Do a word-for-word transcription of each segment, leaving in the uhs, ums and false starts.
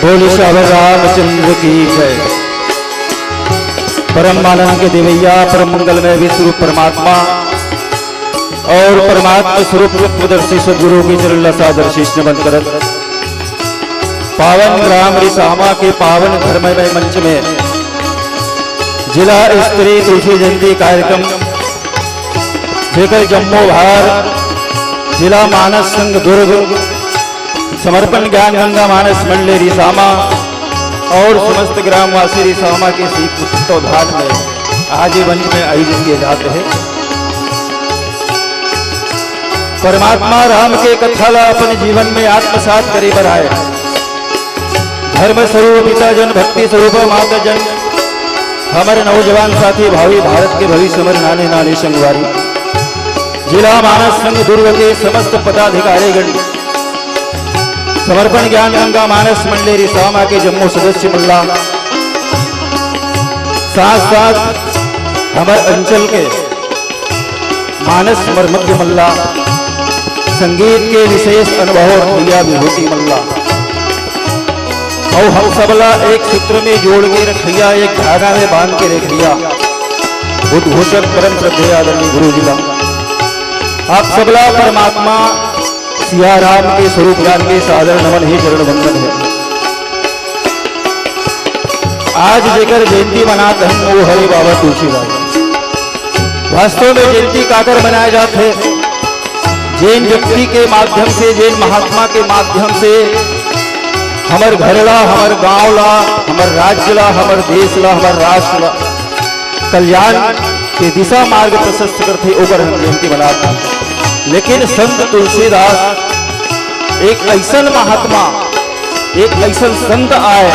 बोले सियावर रामचंद्र की जय। परम आनंद के देवैया, परम मंगलमय विश्व रूप परमात्मा और परमात्मा स्वरूप तत्वदर्शी सदगुरु के चरण ला सादर शीश नमन करत, पावन ग्राम रिसामा के पावन धर्ममय मंच में जिला स्तरीय तुलसी जयंती कार्यक्रम, जेकर जम्मो भार जिला मानस संघ दुर्ग, समर्पण ज्ञान गंगा मानस मंडली रिसामा और समस्त ग्रामवासी रिसामा के शीत तत्वावधान में आज ये मंच में आयोजित किए जाते हैं। परमात्मा राम के कथा ला अपन जीवन में आत्मसात करे बर आए। धर्म स्वरूप पिता जन, भक्ति स्वरूप माता जन, हमर नौजवान साथी, भावी भारत के भविष्य, हमर नाने नाने संगवारी, जिला मानस संघ दुर्ग के समस्त पदाधिकारीगण, समर्पण ज्ञान गंगा मानस मंडली रिसामा के जम्मो सदस्य मन ला, साथ साथ हमर अंचल के मानस मर्मज्ञ मन ला, संगीत के विशेष अनुभव रखइया विभूति मन ला, अउ हम सब ला एक सूत्र में जोड़ के रखइया, एक धागा में बांध के रखइया उद्घोषक परम श्रद्धेय आदरणीय गुरु जी ला, आप सब ला परमात्मा सिया राम के स्वरूप ज्ञान के सादर नमन हे, चरण वंदन हे। आज जेकर जयंती मनात हन, वो हरे बाबा तुलसीदास। वास्तव में जयंती काकर मनाए जात हे? जेन व्यक्ति के माध्यम से, जेन महात्मा के माध्यम से हमर घर ला, हमर गांव ला, हमर राज्य ला, हमर देश ला, हमर राष्ट्र ला कल्याण के दिशा मार्ग प्रशस्त करथे, ओकर हम जयंती मनात हन। लेकिन संत तुलसीदास एक अइसन महात्मा, एक अइसन संत आय,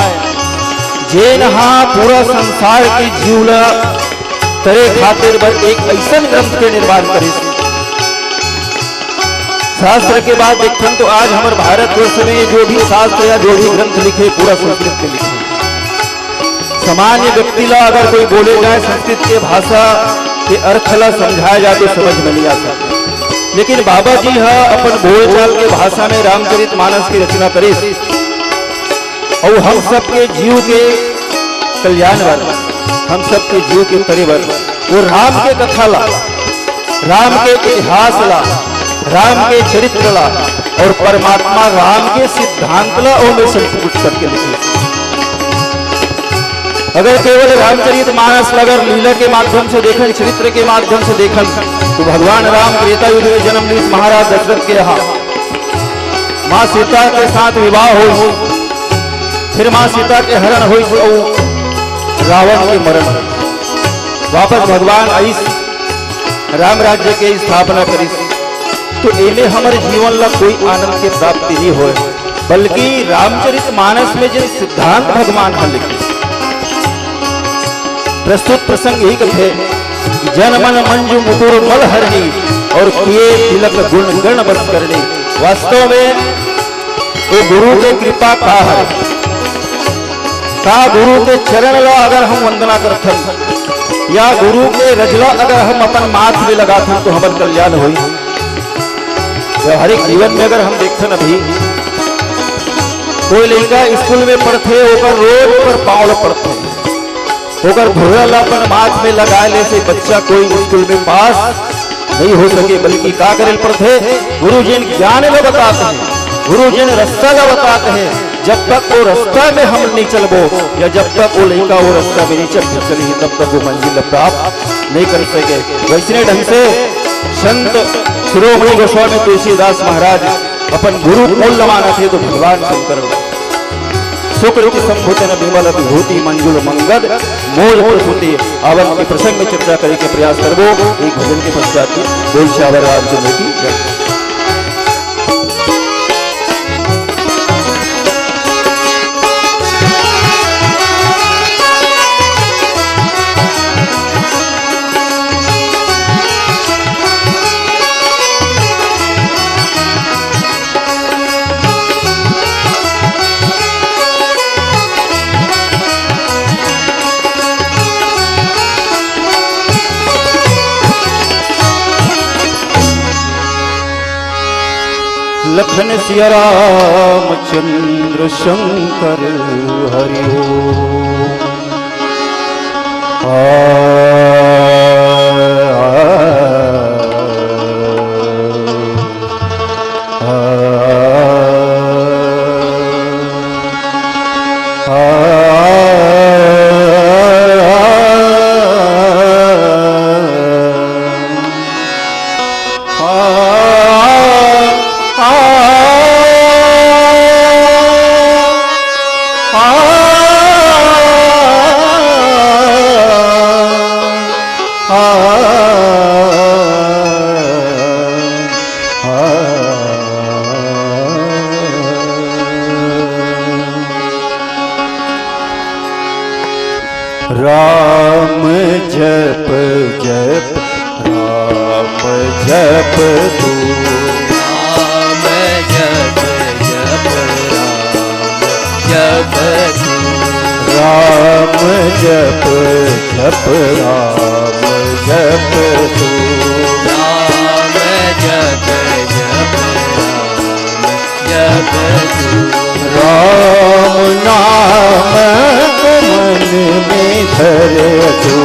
जेन हा पूरा संसार के जीव ला तरे खातिर बर एक अइसन ग्रंथ के निर्माण करिस। शास्त्र के बात देखथन तो आज हमर भारतवर्ष में जो भी शास्त्र या जो भी ग्रंथ लिखे, पूरा संस्कृत में लिखे। सामान्य व्यक्ति ला अगर कोई बोले जाए संस्कृत के भाषा के अर्थ ला समझाए जाए तो समझ में नहीं आ सकता, लेकिन बाबा जी हा अपन बोलचाल के भाषा में रामचरित मानस की रचना करिस। अउ हम सबके जीव के कल्याण बर, हम सबके जीव के तरे बर वो राम के कथा ला, राम के इतिहास ला, राम के चरित्र ला और परमात्मा राम के सिद्धांत ला ओमे संपुट करके लिखे। अगर केवल रामचरित मानस ला अगर लीला के माध्यम से देखन, चरित्र के माध्यम से देखन, तो भगवान राम त्रेता युग में जन्म लीस, महाराज दशरथ के यहाँ माँ सीता के साथ विवाह होइस, फिर माँ सीता के हरण होइस अउ रावण के मरण होइस। वापस भगवान आइस, राम राज्य के स्थापना करिस, तो एमे हमर जीवन ला कोई आनंद के प्राप्ति नहीं होय, बल्कि रामचरित मानस में जिन सिद्धांत भगवान ह लिखिस। प्रस्तुत प्रसंग यही कथे, "जन मन मंजु मुकुर मल हरणी, और किए तिलक गुण गण बस करणी।" वास्तव में वो गुरु के कृपा का है? का गुरु के चरण ला अगर हम वंदना करथन या गुरु के रज ला अगर हम अपन माथ में लगाथन तो हमर कल्याण होई? व्यवहारिक जीवन में अगर हम देखथन अभी कोई लइका स्कूल में पढ़थे, ओकर रोज ओकर पाँव ला पढ़थे, ओकर धुर्रा ला अपन माथ में लगा ले से बच्चा कोई स्कूल में पास नहीं हो सके, बल्कि का करे ल पड़थे? गुरु जिन ज्ञान ला बताते हैं, गुरु जिन रास्ता ला बताते हैं, जब तक वो रास्ता में हम नहीं चलबो या जब तक वो लइका वो रास्ता में नहीं चल चली, तब तक वो मंजिल ला प्राप्त नहीं कर सके। वैसने ढंग से संत शिरोमणि गोस्वामी तुलसीदास महाराज अपन गुरु मूल ला मानत हे तो भगवान शंकर सुकृति संभुजन विमल विभूति मंजुल मंगल मोर प्रसूति। अवन के प्रसंग में चर्चा करे के प्रयास करबो एक भजन के पश्चात। बोल सियावर रामचंद्र की जय। लखन सिया रामचंद्र शंकर हरि ओम। आ, आ, आ, आ, आ, राम जप जप राम जप तू। राम जप जप राम जप तू। राम जप जप राम जप तू। राम जप जप राम जप तू। राम नाम को मन में धर तू।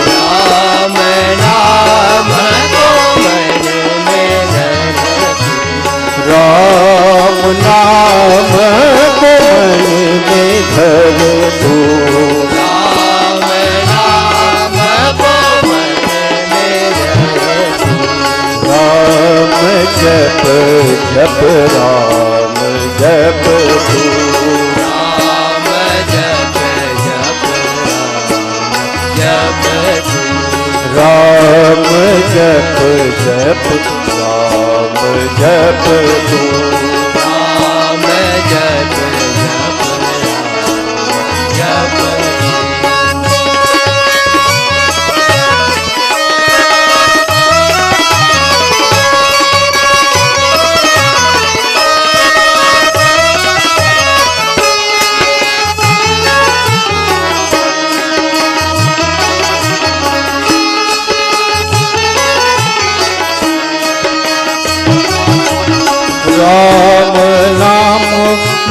राम नाम को मन में धर तू। राम नाम को मन में धर तू। राम नाम को मन में धर तू। राम जप जप राम जप तू। राम जप जप राम जप तू। राम जप जप राम जप तू। राम जप जप राम जप तू। राम नाम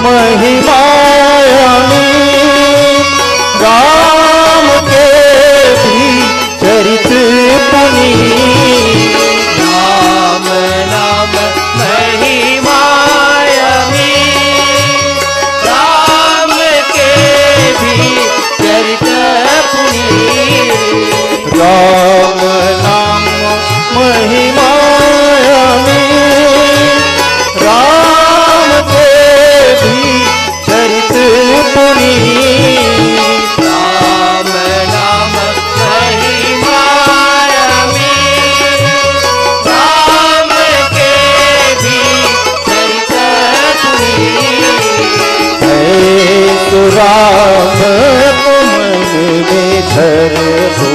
महिमा अमीन, राम के भी चरित पुनीत। राम नाम महिमा अमीन, राम के भी चरित पुनीत। राम नाम महिमा अमीन, राम के भी चरित पुनीत। राम नाम महिमा अमीन, राम के भी चरित पुनीत। ऐसो राम को मन में धर तू।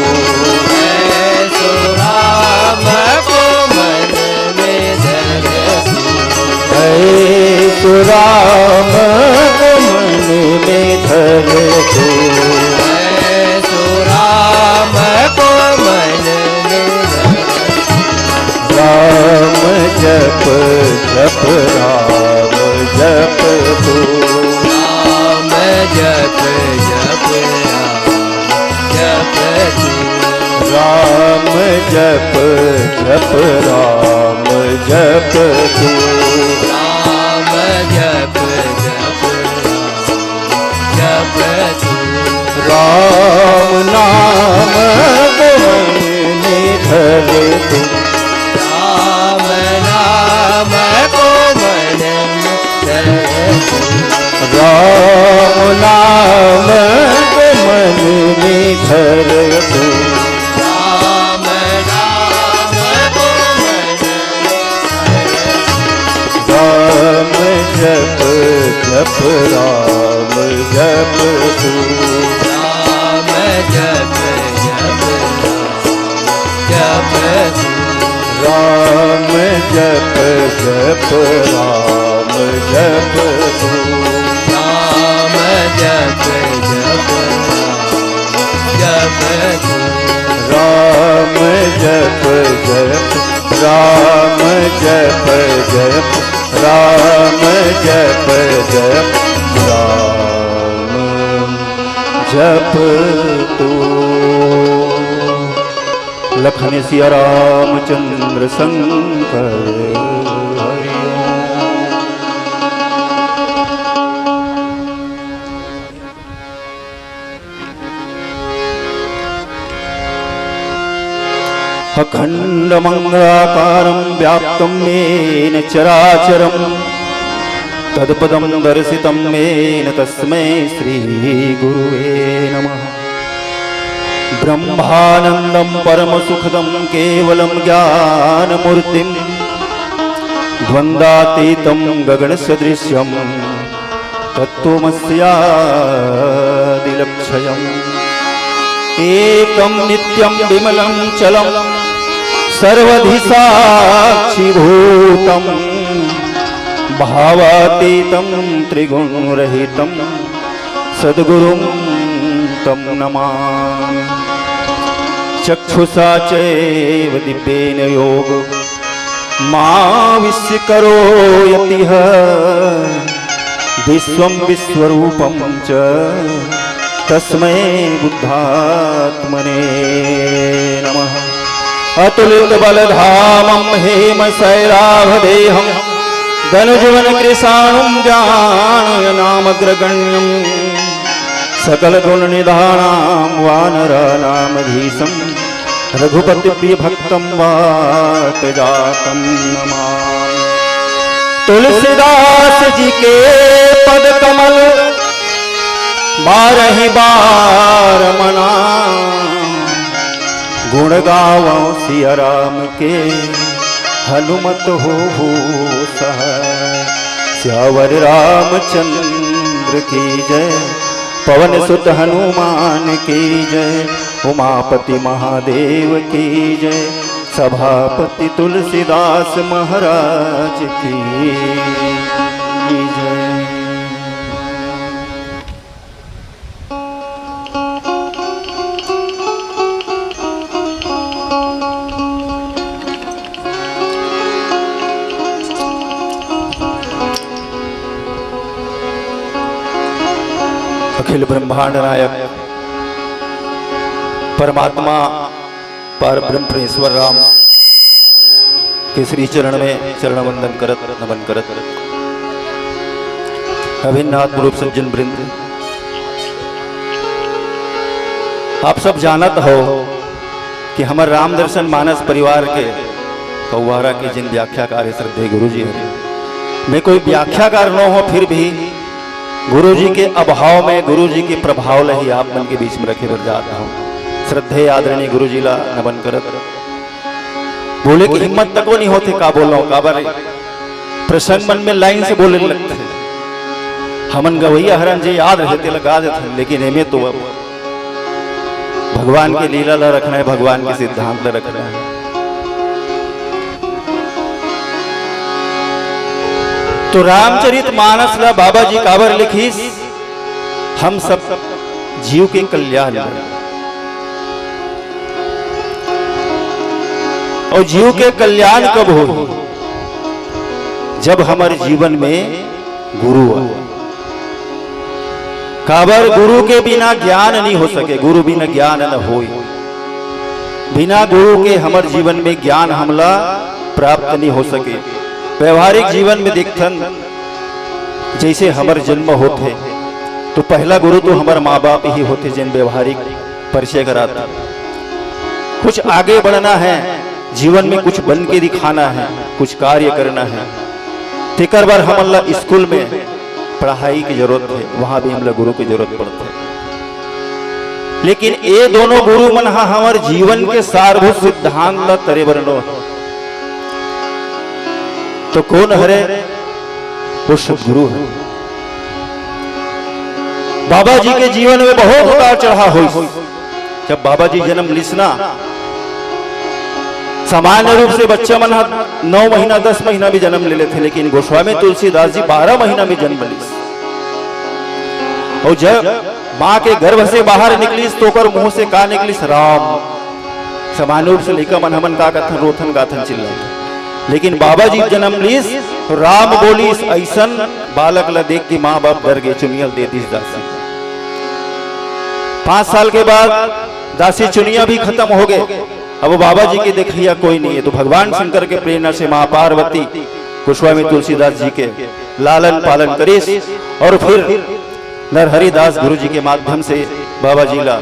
ऐसो राम को मन में धर तू। ऐसो राम को मन में धर तू। ऐसो राम को मन में धर तू। राम जप जप राम जप तू। राम जप जप राम जप तू। राम जप जप राम जप तू। राम जप जप राम जप तू। राम नाम को मन में धर तू। राम नाम को मन में धर तू। राम नाम को मन में धर तू। राम नाम को मन में धर तू। राम जप जप राम जप तू। राम जप जप राम जप तू। राम जप जप राम जप तू। राम जप जप राम जप तू। राम जप जप राम जप जप राम जप जप राम जप तू। लखन सिया रामचंद्र शंकर हरि ओम। अखंडमंडलाकारं व्याप्तं येन चराचरं तत्पदं दर्शितं येन तस्मै श्री गुरुवे नमः। ब्रह्मानंदं परमसुखदं केवलं ज्ञानमूर्तिं द्वंद्वातीतं गगनसदृशं तत्त्वमस्यादिलक्षयम्। एकं नित्यं विमलं चलं सर्वधि साक्षिभूतं भावातीतं त्रिगुणरहितं सद्गुरुं तं नमामि। चक्षुषा चैव दिव्येन योग माविष्य करोयतिह विश्वं विश्वरूपं च तस्मै बुद्धात्मने नमः। अतुलितबलधामं हेमशैलाभदेहं दनुजवनकृशानुं ज्ञानयनामग्रगण्यं सकलगुणनिधानां वानराणामधीशं रघुपति प्रिय भक्तं वात जातं नमामि। तुलसीदास जी के पद कमल बारहि बार मना, गुण गावो सिया राम के हनुमत हो सहाय। सियावर रामचंद्र की जय, पवन सुत हनुमान की जय, उमापति महादेव की जय, सभापति तुलसीदास महाराज की जय। अखिल ब्रह्मांड नायक परमात्मा पर ब्रह्म परमेश्वर राम के श्री चरण में चरण वंदन करत, नमन करत, अभिन्न आत्म रूप सज्जन वृंद, आप सब जानत हो कि हमर राम दर्शन मानस परिवार के कौवारा के जिन व्याख्याकार हे श्रद्धेय गुरु जी हरे, मैं कोई व्याख्याकार नो हो, फिर भी गुरु जी के अभाव में, गुरु जी के प्रभाव ल ही आप मन के बीच में रखे बर जात हूँ। श्रद्धेय आदरणीय गुरु जी ला नमन करत, बोले के हिम्मत तको नहीं होथे, का बोलव, काबर प्रसंग मन में लाइन से बोले लगथे। हमन गवैया हरन, जे याद रहे तेला गा देथन, लेकिन एमे तो अब भगवान के लीला ला रखना हे, भगवान के सिद्धांत ला रखना हे। तो रामचरित मानस ला बाबा जी काबर लिखिस? हम सब जीव के कल्याण बर। अउ जीव के कल्याण कब होही? जब हमर जीवन में गुरु आए। काबर गुरु के बिना ज्ञान नहीं हो सके, गुरु बिना ज्ञान न होय। बिना गुरु के हमर जीवन में ज्ञान हमला प्राप्त नहीं हो सके। व्यवहारिक जीवन में देखथन, जैसे हमर जन्म होथे, तो पहला गुरु तो हमर माँ बाप ही होथे, जेन व्यवहारिक परिचय कराथे। कुछ आगे बढ़ना है, जीवन में कुछ बन के दिखाना है, कुछ कार्य करना है, तेकर बर हमन ला स्कूल में पढ़ाई की जरूरत है, वहाँ भी हमला गुरु की जरूरत पड़थे। लेकिन ये दोनों गुरु मन हा हमर जीवन के सारभूत सिद्धांत ला तरे बर नो। तो कौन हरे? वो सदगुरु है। बाबा जी के जीवन में बहुत उतार चढ़ाव होइस। जब बाबा जी जन्म लिस ना, सामान्य रूप से बच्चा मन ह नौ महीना, दस महीना में जन्म ले लेथे, लेकिन गोस्वामी तुलसीदास जी बारह महीना में जन्म लिस। और जब माँ के गर्भ से बाहर निकलिस, तो ओकर मुंह से का निकलिस? राम। सामान्य रूप से लइका मन हमन का कथन, रोथन, गाथन, चिल्लाथन, लेकिन बाबा जी जन्म लिस, राम बोलिस अइसन बालक ला देख के माँ बाप डर गे, चुनिया ल दे दिस दासी। पाँच साल के बाद दासी चुनिया भी खतम हो गे। अब बाबा जी के देखइया कोई नहीं हे, तो भगवान शंकर के प्रेरणा से माँ पार्वती गोस्वामी तुलसीदास जी के लालन पालन करिस और फिर नरहरि दास गुरु जी के माध्यम से बाबा जी ला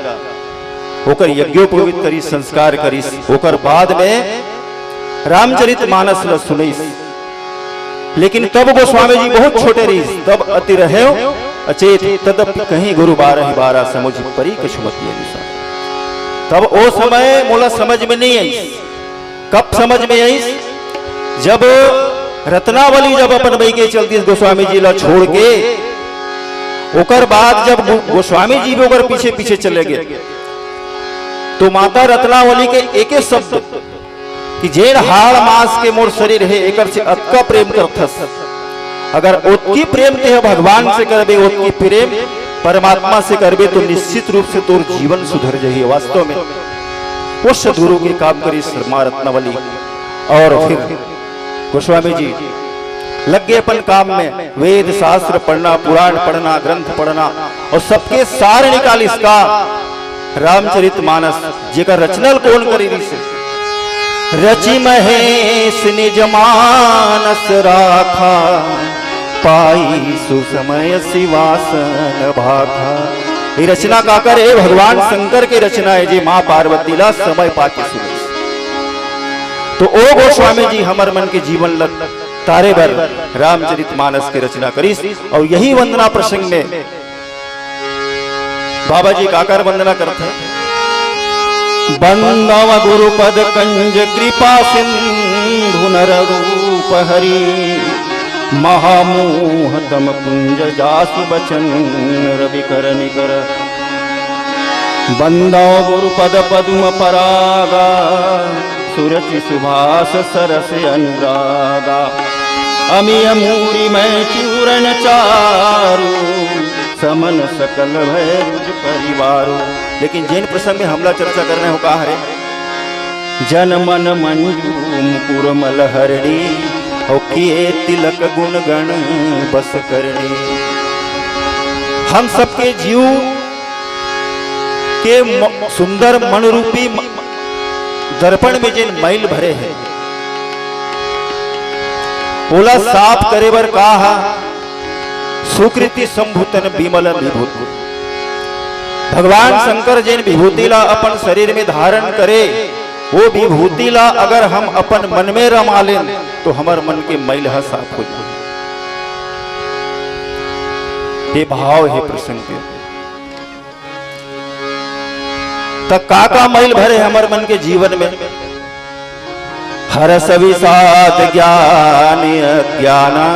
ओकर यज्ञोपवीत करिस, संस्कार करिस। ओकर बाद में रामचरित मानस ला सुनइस। लेकिन तब गोस्वामी जी बहुत छोटे रहिस, तब अति रहेव अचेत, तदपि कहीं गुरु बारहि बारा, समुझ परि कछु मति अनुसार। तब ओ समय मोला समझ में नहीं आइस। कब समझ में आइस? जब रत्नावली जब अपन बइगे चल दिस गोस्वामी जी ला छोड़ के, ओकर बाद जब गो-, गोस्वामी जी भी ओकर पीछे पीछे चले गे, तो माता रत्नावली के एके शब्द कि जेन हाड़ मांस के मोर शरीर हे, एकर से अतका प्रेम करथस। अगर ओतकी प्रेम तेह भगवान से करबे, ओतकी प्रेम परमात्मा से करबे, तो निश्चित रूप से तोर जीवन सुधर जाही। वास्तव में वो सदगुरु के काम करिस माँ रत्नावली। और फिर गोस्वामी जी लग गे अपन काम में, वेद शास्त्र पढ़ना, पुराण पढ़ना, ग्रंथ पढ़ना और सबके सार निकालिस का रामचरित मानस, जेकर रचना ल कोन करे रिहिस? रचि महेश निज मानस राखा, पाई सुसमय सिवासन भाखा। ये रचना काकर हे? भगवान शंकर के रचना हे, जे माँ पार्वती ला समय पाके सुनिस। तो ओ गोस्वामी जी हमर मन के जीवन ल तारे बर रामचरित मानस के रचना करिस। और यही वंदना प्रसंग में बाबा जी काकर वंदना करथे? बंदव गुरुपद कंज कृपा सिंधु नर रूप हरि, महामोह तम पुंज जासु बचन रवि कर निकर। बंदव गुरुपद पद्म परागा, सुरचि सुभाष सरस अनुरागा। अमिय मूरि मैं चूरन चारु, समन सकल भय रुज परिवारु। लेकिन जेन प्रसंग में हमला चर्चा करना हे, वो का हरे? जन मन मंजू मुकुर मल हरणी, और किए तिलक गुण गण बस करणी। हम सबके जीव के म-, सुंदर मन रूपी म-, दर्पण में जेन मैल भरे हे, ओला साफ करे बर का हा? सुकृति शंभु तन विमल विभूति। भगवान शंकर जेन विभूति ला अपन शरीर में धारण करे, वो विभूति ला अगर हम अपन मन में रमा लेन, तो हमर मन के मैल ह साफ हो जाए। ये भाव हे प्रसंग के। त का का मैल भरे हमर मन के जीवन में? हरस विषाद ज्ञान अज्ञाना,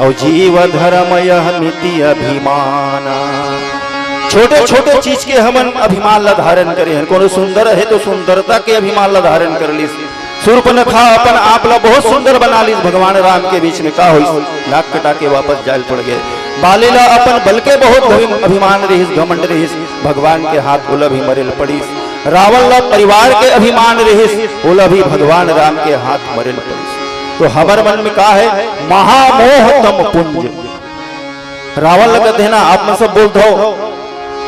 और जीव धर्म यह मिति अभिमाना। छोटे छोटे चीज के हमन अभिमान ला धारण करे हन। कोनो सुंदर हे तो सुंदरता के अभिमान ला धारण कर लिस। सूर्पनखा अपन आप ला बहुत सुंदर बना लिस भगवान राम के बीच में, का होइस? नाक कटा के वापस जायल पड़ गे। बाली ला अपन बल के बहुत अभिम-, अभिमान रहिस, घमंड रहिस, भगवान के हाथ ओला भी मरेल पड़िस। रावण ला परिवार के अभिमान रहिस, ओला भी भगवान राम के हाथ मरेल पड़िस। तो हमर मन में का हे? महामोह तम पुंज। रावण ला कथे ना, आप मन सब बोलत हो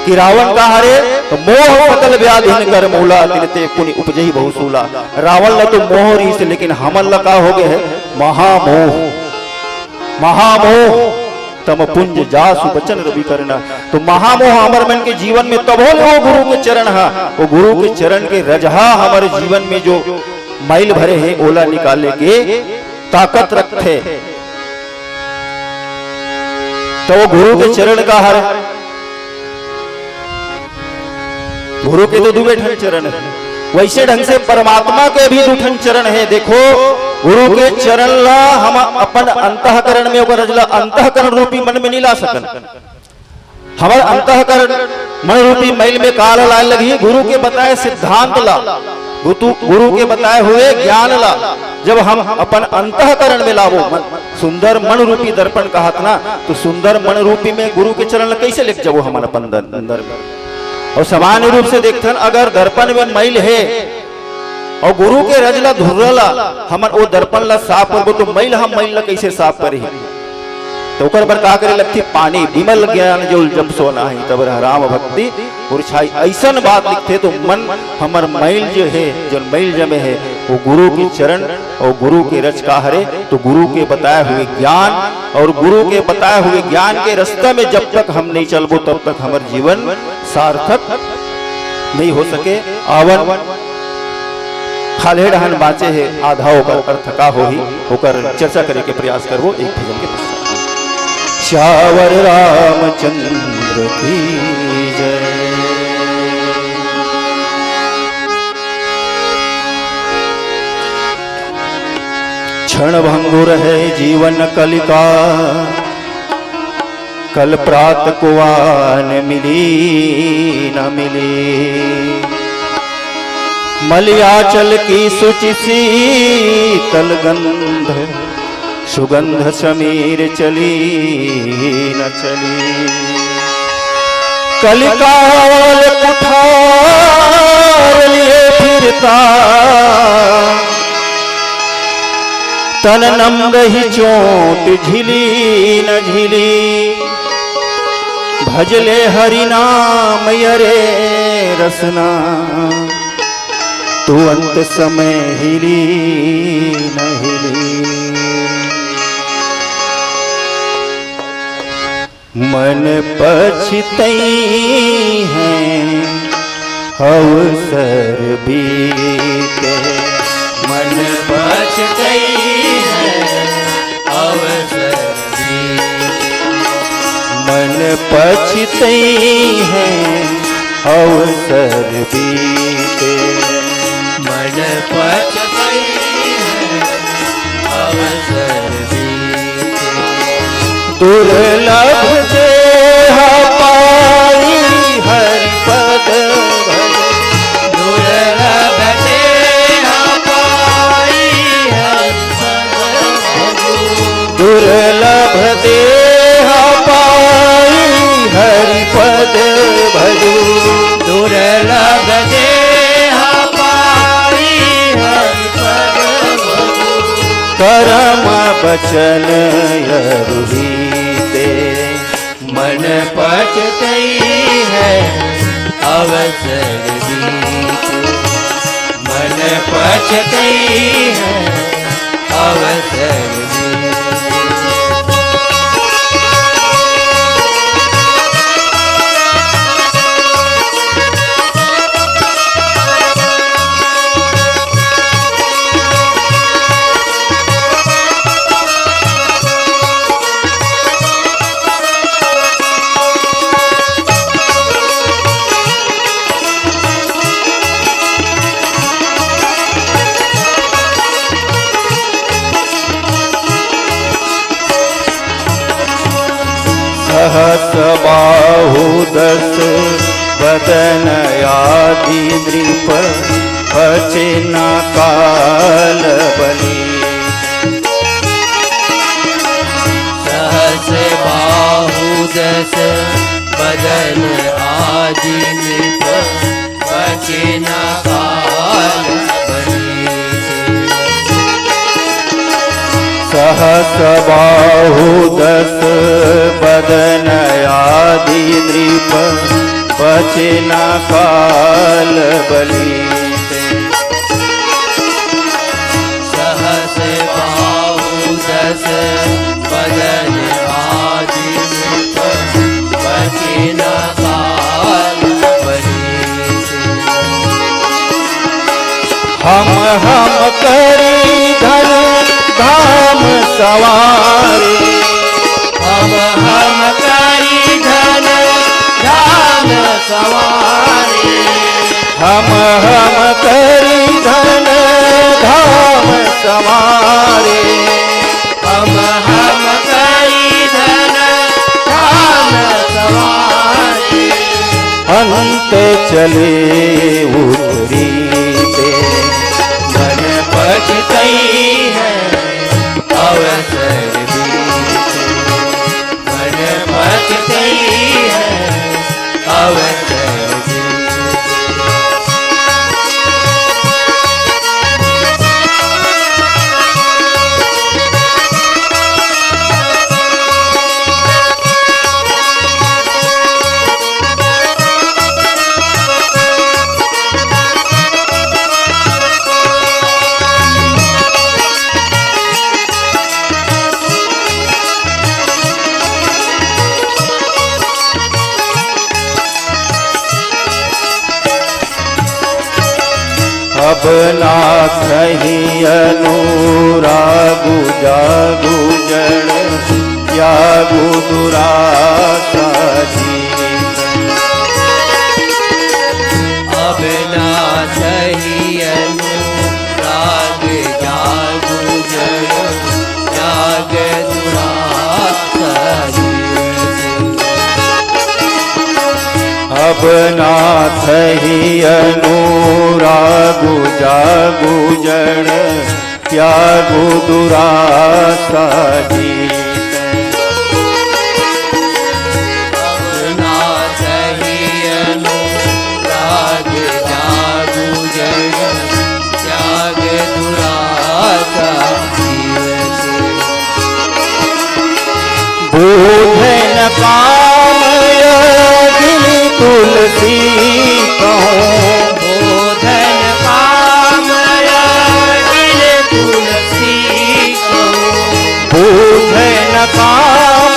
कि रावण का हरे? तो मोह सकल व्याधि न कर मूला, तिनते पुनि उपजही बहु सूला। रावण ला तो मोह रहिस, लेकिन हमन ला का हो गे हे? महामोह। महामोह तम पुंज जासु बचन रवि करना। तो महामोह हमर मन के जीवन में तभो ले वो गुरु के चरण हा, वो गुरु के चरण के रजहा हमर जीवन में जो मैल भरे हे, ओला निकाले के ताकत रखथे। तो वो गुरु के चरण का हर, गुरु के तो दुए ठन चरण हे, वैसे ढंग से परमात्मा के भी दू ठन चरण हे। देखो, गुरु के चरण ला हम अपन अंतःकरण में, ओकर रज ला अंतःकरण रूपी मन में नहीं ला सकन। हमर अंतःकरण मन रूपी मैल में का ला लाए लगही? गुरु के बताए सिद्धांत ला, गुतु-, गुरु के बताए हुए ज्ञान ला जब हम अपन अंतःकरण में लाबो, मन, सुंदर मन रूपी दर्पण कहत ना, तो सुंदर मन रूपी में गुरु के चरण ला कैसे लेके जाबो हमन अपन दर-, अंदर में? और सामान्य रूप से देखथन, अगर दर्पण में मैल हे अउ गुरु के रज ला, धुर्रा ला, हमन ओ दर्पण ला साफ करबो, तो मइल ह मइल ला कइसे साफ करही? तो ओकर बर का करे लगथे? पानी, विमल ज्ञान जल जब सोना ही, तब रह राम भक्ति उर छाई। अइसन बात लिखथे, तो मन हमर मइल जो हे, जो मइल जमे हे, वो गुरु के चरण अउ गुरु के रज का हरे, तो गुरु के बताए हुए ज्ञान अउ गुरु के बताए हुए ज्ञान के रस्ता में जब तक हम नहीं चलबो, तब तक हमर जीवन सार्थक नहीं हो सके। आवन खाल्हे डहन बाँचे हे, आधा ओकर अर्थ का होही, ओकर चर्चा करे के प्रयास करबो एक भजन के पश्चात। सियावर रामचंद्र की जय। क्षण भंगुर है जीवन कलिका, कल प्रात को आन मिली न मिली। मलयाचल की शुचि शीतल गंध, सुगंध समीर चली न चली। कलिकाल कुठार लिए फिरता, तन नम रही चोट झिली न झिली। भजले हरि नाम अरे रसना, तू अंत समय हिली न हिली। मन पछतई है अवसर बीते। मन पछतई है अवसर बीते। मन पछतई है अवसर बीते। मन पछतई है अवसर बीते। दुर्लभ देह पाई हरि पद भजो। दुर्लभ देह पाई हरि पद भजो। दुर्लभ देह पाई हरि पद भजो। दुर्लभ देह पाई हरि पद भजो। करम बचन अरु हीते। मन पछतई है अवसर बीते। मन पछतई है अवसर बीते। सहस बाहु दस बदन आदि नृप, बचे न काल बली। सहस बाहु दस बदन आदि नृप, बचे न काल बली। सहस बाहु दस बदन आदि नृप, बचे न काल बली। सहस बाहु दस बदन आदि नृप, बचे न काल बली। हम हम करी धन धाम सवारे। हम हम करी धन धाम सवारे। हम हम करी धन धाम सवारे। हम हम करी धन धाम सवारे। अंत चले उतरी ते। मन पछतई है अवसर बीते। मन पछतई है अवसर बीते। नाथहि अनुरागु जागु जड़, त्यागु दुरासा जीत। अब नाथहि अनुराग जागु जड़, त्याग दुरासा जीत। अब नाथहि अनुरागु जागु जड़, त्यागु दुरासा जीत। अब नाथहि अनुराग जागु जड़, त्याग दुरासा जीत। बोधन काम अग्नि तुलसी कहूँ। बोधन काम अग्नि तुलसी कहूँ। बोधन काम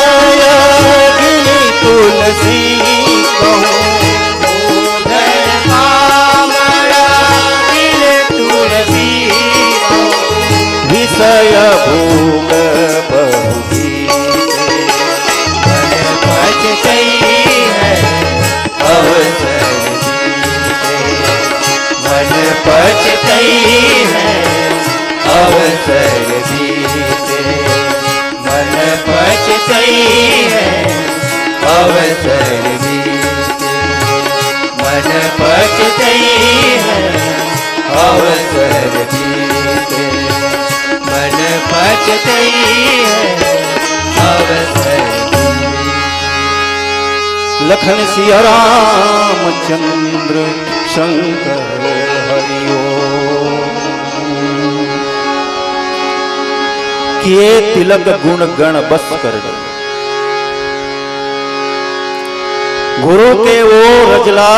अग्नि तुलसी कहूँ। बोधन काम अग्नि तुलसी कहूँ। विषय भोग बहु मन पचतई है अवसर बीते, मन पचतई है अवसर बीते, मन पचतई है अवसर बीते, मन पचतई है अवसर बीते, मन पचतई है अवसर बीते। लखन सिया रामचंद्र शंकर हरि ओम। किए तिलक गुण गण बस कर। गुरु के वो रजला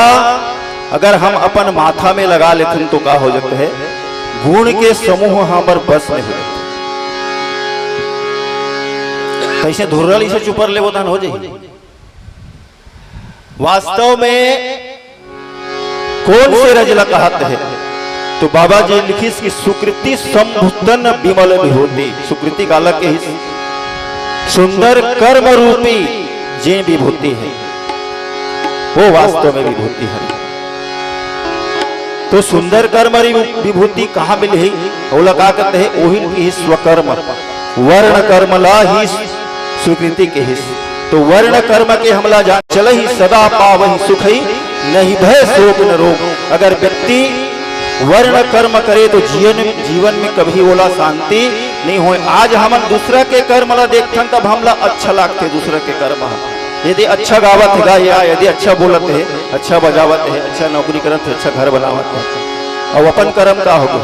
अगर हम अपन माथा में लगा लेथन तो का हो जाता है? गुण के समूह हमर बस में हो जाता है। कैसे धुर्रल इसे चुपर ले वो तहन हो जाए। वास्तव में कौन से रजला कहत हे? तो बाबा जी लिखिस कि सुकृति संभूतन विमल विभूति। सुकृति काला कहिस? सुंदर कर्म रूपी जे विभूति है, वो वास्तव में विभूति है। तो सुंदर कर्म री विभूति कहाँ मिलही? ओला का कहते हैं? ओहिन की स्वकर्म, वर्ण कर्म ला ही सुकृति कहिस। तो वर्ण कर्म के हमला जान चलही, सदा पावही सुखई, नहीं भय शोक न रोग। अगर व्यक्ति वर्ण कर्म करे तो जीवन, जीवन में कभी ओला शांति नहीं होए। आज हमन दूसरा के कर्म ला देखथन तब हमला अच्छा लागथे दूसरा के कर्म ह। यदि अच्छा गावत हे गा या यदि अच्छा बोलत हे, अच्छा बजावत हे, अच्छा नौकरी करत हे, अच्छा घर बनावत हे, अउ अपन कर्म का होगे?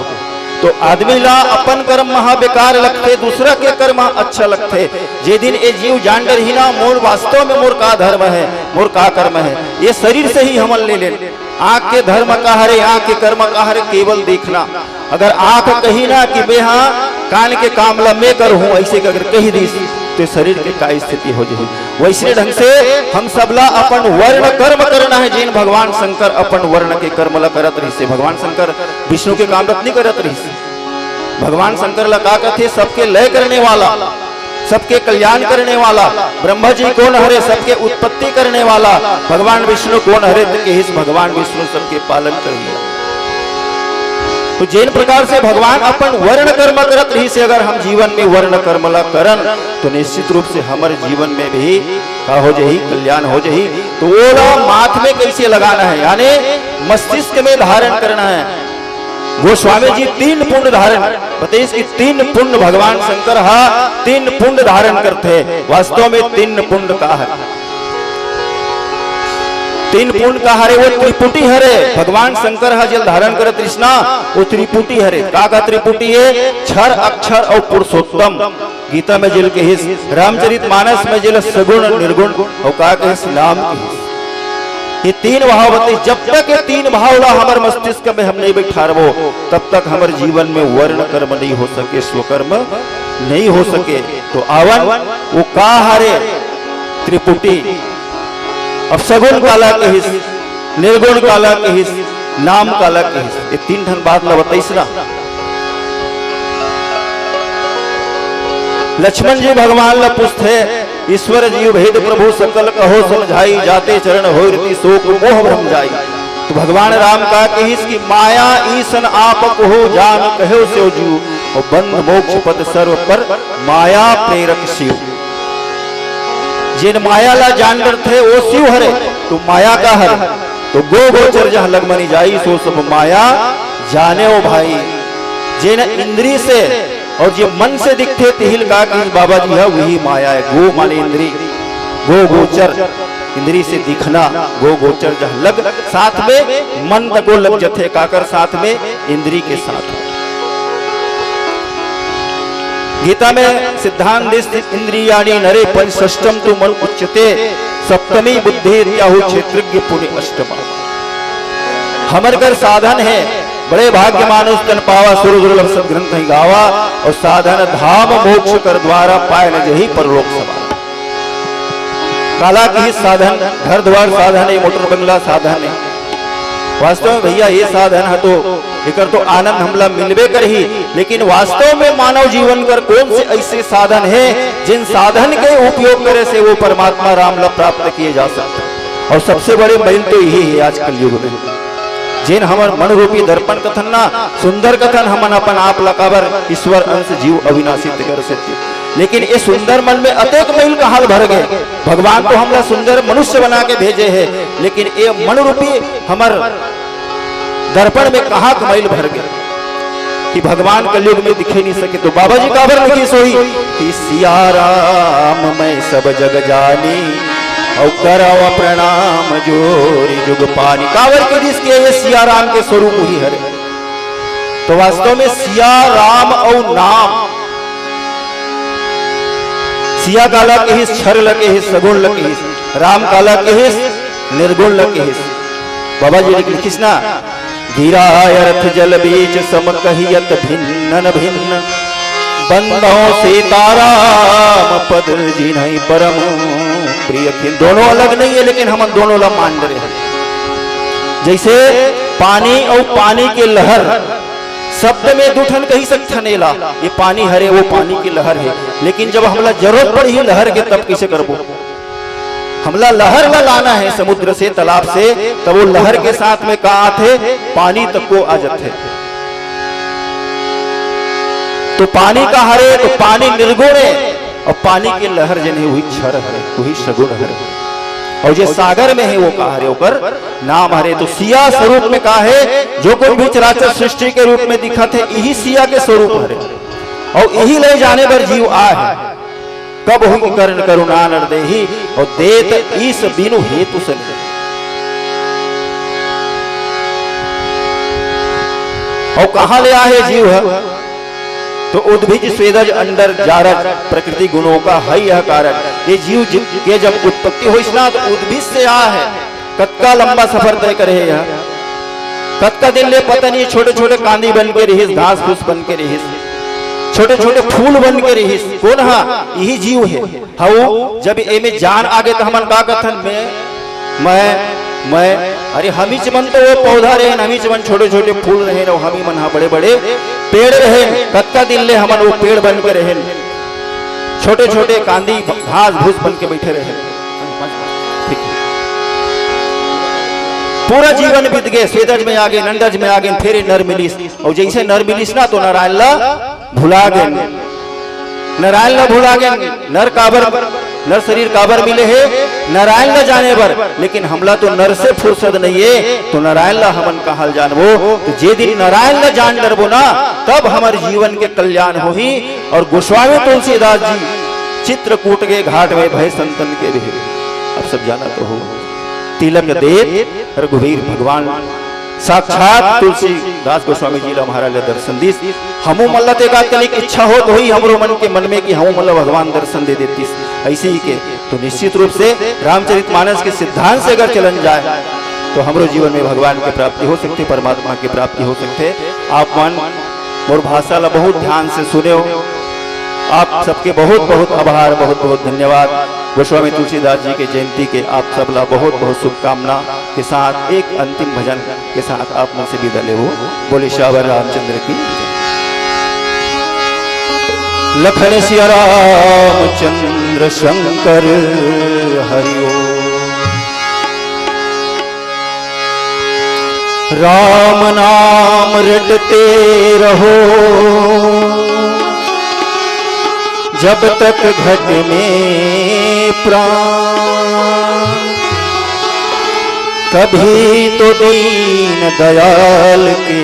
तो आदमी ला अपन कर्म ह बेकार लगथे, दूसरा के कर्म ह अच्छा लगथे। जे दिन ए जीव जान डरही ना, मोर वास्तव में मोर का धर्म है, मोर का कर्म है, ये शरीर से ही हमन ले लेन। आँख के धर्म का हरे, आँख के कर्म का हरे, केवल देखना। अगर आँख कही ना कि मैं हाँ कान के काम ला मैं करहूँ, ऐसे के अगर कही दिस, तो शरीर के का स्थिति हो जाही। वैसने ढंग से हम सबला अपन वर्ण कर्म करना है। जिन भगवान शंकर अपन वर्ण के कर्म ला करत रहिसे, भगवान शंकर विष्णु के काम ला नहीं करत रहिसे। भगवान शंकर ला का कथे? सबके लय करने वाला, सबके कल्याण करने वाला। ब्रह्मा जी कौन हरे? सबके उत्पत्ति करने वाला। भगवान विष्णु कौन हरे? तो कहिस भगवान विष्णु सबके पालन करने वाला। तो जिन प्रकार से भगवान अपन वर्ण कर्म करत रहिसे, अगर हम जीवन में वर्ण कर्म ला करन तो निश्चित रूप से हमर जीवन में भी का हो जाही? कल्याण हो जाही। तो ओला माथ में कैसे लगाना है, यानी मस्तिष्क में धारण करना है। गोस्वामी जी तीन पुंड धारण बताइस कि तीन पुंड भगवान शंकर हा तीन पुंड धारण करथे। वास्तव में तीन पुंड का है? तीन पुंड का हरे? वो त्रिपुटी हरे। भगवान शंकर हा जेल धारण करत रहिस ना, वो त्रिपुटी हरे। का का त्रिपुटी है? क्षर, अक्षर और पुरुषोत्तम। गीता में जेल कहिस, रामचरित मानस में जेल सगुण, निर्गुण और का कहिस? नाम कहिस। ये तीन भाव बताइस। जब तक ये तीन भाव ला हमर मस्तिष्क में हम नहीं बैठारबो, तब तक हमर जीवन में वर्ण कर्म नहीं हो सके, स्वकर्म नहीं हो सके। तो आवन वो का हरे? त्रिपुटी। अब सगुण काला कहिस, निर्गुण काला कहिस, नाम काला कहिस, ये तीन ठन बात ला बताइस ना। लक्ष्मण जी भगवान ला पूछथे, "ईश्वर जीव भेद प्रभु सकल कहो समझाई, जाते चरण होई रति शोक मोह भ्रम जाई।" तो भगवान राम का कहिस कि माया ईसन आप कहो जान कहो सेव जीव, और बंध मोक्ष पद सर्व पर माया प्रेरक शिव। जेन माया ला जान डरथे, वो शिव हरे, तो माया का हरे? तो गो गोचर जहाँ लग मनि जाई, सो सब माया जाने ओ भाई। जेन इंद्री से और जे मन से दिखथे, तिहिल का कि बाबा जी है, वही माया है। गो माने इंद्री, गो गोचर, इंद्री से दिखना, गो गोचर जहाँ लग, साथ में मन तको लग जथे, काकर साथ में? इंद्री के साथ। गीता में सिद्धांत दिस, "इंद्रियाणि नरे पंच, षष्ठम तु मन उच्यते, सप्तमी बुद्धि इत्याहु क्षेत्रज्ञ पुनि अष्टमा।" हमर कर साधन है, बड़े भाग्य मानुष तन पावा, सुर दुर्लभ सदग्रंथ ही गावा, और साधन धाम मोक्ष कर द्वारा, पाए न जही परलोक सवा। काला कहिस साधन, घर द्वार साधन है, मोटर बंगला साधन है। वास्तव में भैया, ये साधन है तो एकर तो आनंद हमला मिलबे करही, लेकिन वास्तव में मानव जीवन कर कौन से ऐसे साधन है, जिन साधन के उपयोग करे से वो परमात्मा राम ला प्राप्त किए जा सकता है? और सबसे बड़े मैल तो यही है आज कलयुग में। जेन हमर मन रूपी दर्पण कथन ना, सुंदर कथन, हमन अपन आप ला काबर ईश्वर अंश जीव अविनाशी तेकर सेती। लेकिन ये सुंदर मन में अतेक मैल कहाल भर गए। भगवान तो हमला सुंदर मनुष्य बना के भेजे है, लेकिन ये मन रूपी हमर दर्पण में कहाँ के मैल भर गए कि भगवान कलयुग में दिखे नहीं सके। तो बाबा जी काबर लिखिस होही कि "सिया राम मैं सब जग जानी, और करव प्रणाम जोरी जुग पानी।" काबर कहिस कि ये सिया राम के स्वरूप ही हरे। तो वास्तव में सिया राम और नाम, सिया काला कहिस, क्षर ल कहिस, सगुण ल कहिस, राम काला कहिस, निर्गुण ल कहिस। बाबा जी लिखिस ना, "धीरा अर्थ जल बीच सम कहियत भिन्न न भिन्न, बंदौ सीताराम पद जिन्हैं परम प्रिय खिन।" दोनों अलग नहीं है, लेकिन हमन दोनों ला मान रहे हैं। जैसे पानी और पानी के लहर, शब्द में दू ठन कही सकथन एला, ये पानी हरे, वो पानी के लहर है, लेकिन जब हमला जरूरत पड़ही लहर के, तब कैसे करबो? हमला लहर ला लाना है समुद्र से, तालाब से, तब वो लहर के साथ में का आथे? पानी तक को आ जाथे। तो पानी का हरे, तो पानी निर्गुण है, और पानी के लहर जन है, वही क्षर हरे, वही सगुण हरे, और जे सागर में है, वो का हरे? ओकर नाम हरे। तो सिया स्वरूप में का है? जो कोई भी चराचर सृष्टि के रूप में दिखत है, यही सिया के स्वरूप हरे, और यही ले जाने बर जीव आ है। कब हुई करण करुणा नर देही, और देत ईस बिनु हेतु से नहीं। और कहाँ ले आहे जीव है? तो उद्भिज स्वेदज अंडर जारज, प्रकृति गुणों का है यह कारण। ये जीव जि-, के जब उत्पत्ति होइस ना, तो उद्भिज से आ है। कतका लंबा सफर तय करे हे यह। कतका दिन ले पता नहीं, छोटे-छोटे कांदी बन के रिहिस, घास फूस बन के रिहिस, छोटे-छोटे फूल बन के रिहिस। कौन हा? यही जीव है। हऊ, जब एमे जान आगे, तो हमन का कथन? मैं, मैं, मैं। अरे, हमीच मन तो वो पौधा रहेन, हमीच मन छोटे-छोटे फूल रहेन, और हमी मन हा बड़े-बड़े पेड़ रहेन। कतका दिन ले हमन वो पेड़ बन के रहेन, छोटे-छोटे कांदी घास भूस बन के बैठे रहेन। ठीक है। पूरा जीवन बीत गए, स्वेदज में आगे, अंडज में आगे, फिर नर मिलिस, और जैसे नर मिलिस ना, तो नारायण ला भुला गेन। नारायण ला भुला गेन। नर काबर, नर शरीर काबर मिले हे? नारायण ला जाने बर। लेकिन हमला तो नर से फुर्सत नहीं है, तो नारायण ला हमन कहाँ जानबो? तो जे दिन नारायण ला जान डरबो ना, तब हमर जीवन के कल्याण होही। और गोस्वामी तुलसीदास जी चित्रकूट के घाट में भय संतन के भेद, आप सब जाना तो हो, तिलक देत रघुवीर भगवान साक्षात तुलसीदास गोस्वामी जी ला महाराज ला दर्शन दिस। हमू मन ला तो एकाध कनिक इच्छा होत होही हमरो मन के मन में कि हमू मन ला भगवान दर्शन दे देतिस, ऐसे ही के। तो निश्चित रूप से रामचरितमानस के सिद्धांत से अगर चलन जाए, तो हमरो जीवन में भगवान के प्राप्ति हो सकथे, परमात्मा के प्राप्ति हो सकथे। आप मन मोर भाषा ला बहुत ध्यान से सुने हो, आप सबके बहुत बहुत आभार, बहुत बहुत धन्यवाद। गोस्वामी तुलसीदास जी के जयंती के आप सबला बहुत बहुत शुभकामना के साथ एक अंतिम भजन के साथ आप मन से विदा लेबो। बोले सियावर रामचंद्र की। लखन सिया रामचंद्र शंकर हरि ओम। राम नाम रटते रहो जब तक घट में प्राण, कभी तो दीन दयाल के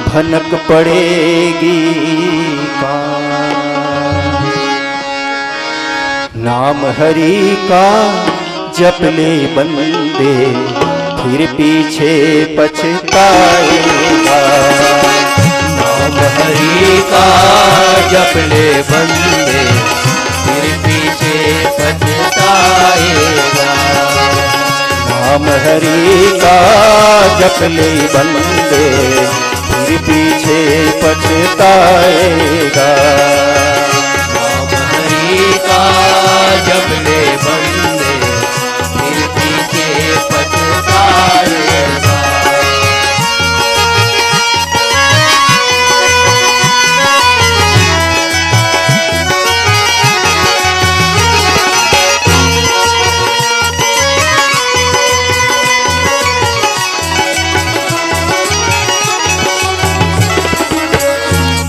भनक पड़ेगी पाँव। नाम हरि का जप ले बंदे, फिर पीछे पछताएगा। नाम हरि का जप ले बंदे, फिर पीछे पछताएगा। नाम हरि का जप ले बंदे, फिर पीछे पछताएगा। नाम हरि का जप ले बंदे, फिर पीछे पछताएगा।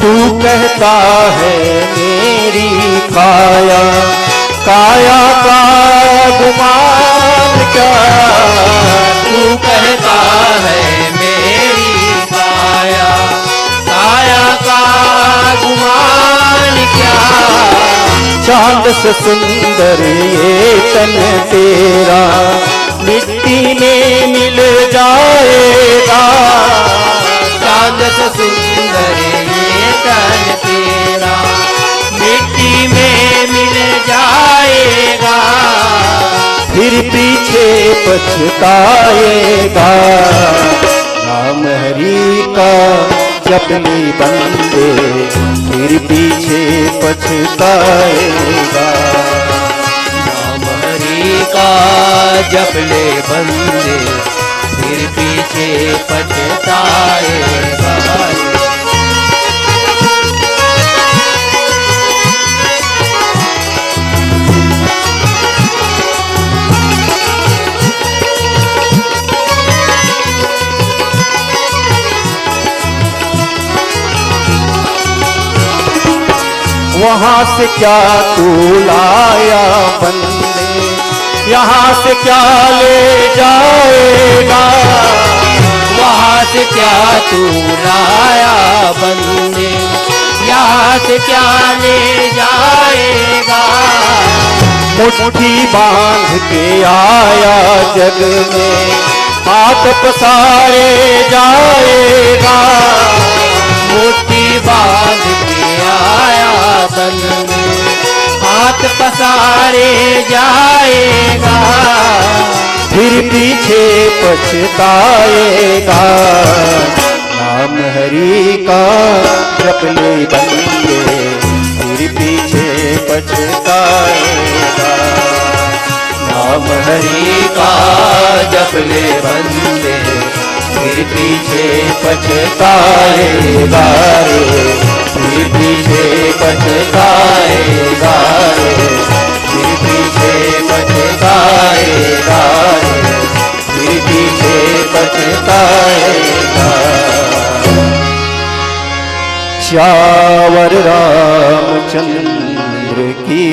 तू कहता है मेरी काया, काया का गुमान क्या? तू कहता है मेरी काया, काया का गुमान क्या? चांद से सुंदर ये तन तेरा, मिट्टी में मिल जाएगा। चांद से सुंदर ये तन तेरा, मिट्टी में मिल जाएगा। फिर पीछे पछताएगा। नाम हरि का जप ले बंदे, फिर पीछे पछताएगा। नाम हरि का जप ले बंदे, फिर पीछे पछताएगा। वहां से क्या तू लाया बंदे, यहाँ से क्या ले जाएगा? वहां से क्या तू लाया बंदे, यहाँ से क्या ले जाएगा? मुट्ठी बांध के आया जग में, हाथ पसारे जाएगा। मुट्ठी बांध के आया बन में, हाथ पसारे जाएगा। फिर पीछे पछताएगा। नाम हरि का जप ले बंदे, फिर पीछे पछताएगा। नाम हरि का जप ले बंदे, फिर पीछे पछताएगा रे, फिर पीछे पछताएगा रे, फिर पीछे पछताएगा रे, फिर पीछे पछताएगा। सियावर रामचंद्र की